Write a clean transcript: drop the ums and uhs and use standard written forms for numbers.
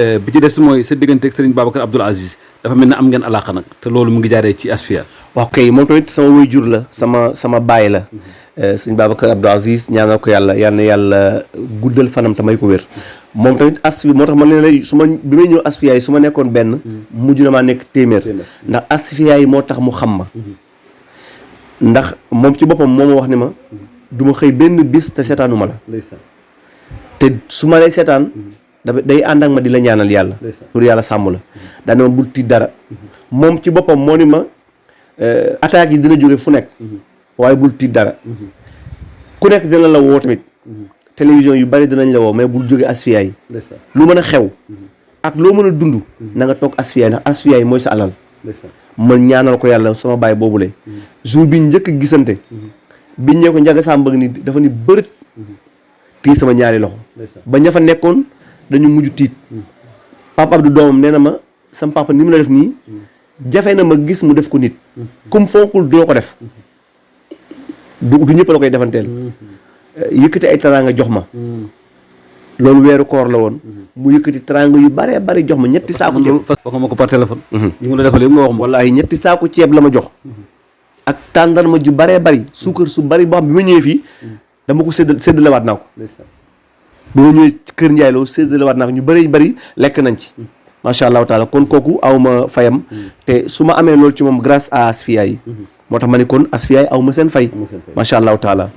bi ci des mooy sa diggante ak Serigne Babacar Abdoul Aziz dafa mel ne am ngeen alaaka nag te loolu mu ngi jaaree ci Asfiya. waaw kay moom tamit sama waajur la sama baay la sëñ Babacar Abdoul Aziz ñaanal ko yàlla yàlla guddal fanam te may ko wér moom tamit Asfiya moo tax man leen lay bi may ñëw Asfiya yi su ma nekkoon benn mujj na maa nekk téeméer ndax Asfiya yi moo tax mu xam ma ndax moom ci boppam moo ma wax ni ma du ma xëy benn bis te seetaanuma la te su ma lay seetaan day ànd ak ma di la ñaanal yàlla pour yàlla sàmm la daane ma bul tiit dara moom ci boppam moo ni ma attaques yi dina jóge fu nekk waaye bul tiit dara ku nekk dina la woo tamit télévision yu bari dinañ la woo mais bul jóge Asfiya yi lu mën a xew ak loo mën a dund na nga toog Asfiya yi ndax Asfiya yi mooy sa alal ma ñaanal ko yàlla sama baay boobule jour bi njëkk a gisante biñ ñee ko njaga saa mbëgg ni dafa ni bërët tii sama ñaari loxo ba ña fa nekkoon dañu mujj tiit papa Abdou doomam nee na ma sama papa ni mu la def nii jafe na ma gis mu def ko nit comme fonkul doo ko def du ñëpp la koy defanteel yëkkati ay teraanga jox ma loolu weeru koor la woon mu yëkkati teraanga yu bare bari jox ma ñetti saako ceeb wax nga ma ko par téléphone ñu mu la defalee nga wax ma wallaahi ñetti saako ceeb la ma jox ak tàndarma ju baree bari suukar su bari boo xam bi ma ñëwee fii dama ko séddalewaat naa ko bi ma ñëwee kër Ndiaye loo séddalewaat naa ko ñu bari lekk nañ ci macha allahu taala kon kooku awma fayam te su ma amee loolu ci moom grâce à Asfiya yi moo tax ma ne kon Asfiya yi aw ma seen fay macha allahu taala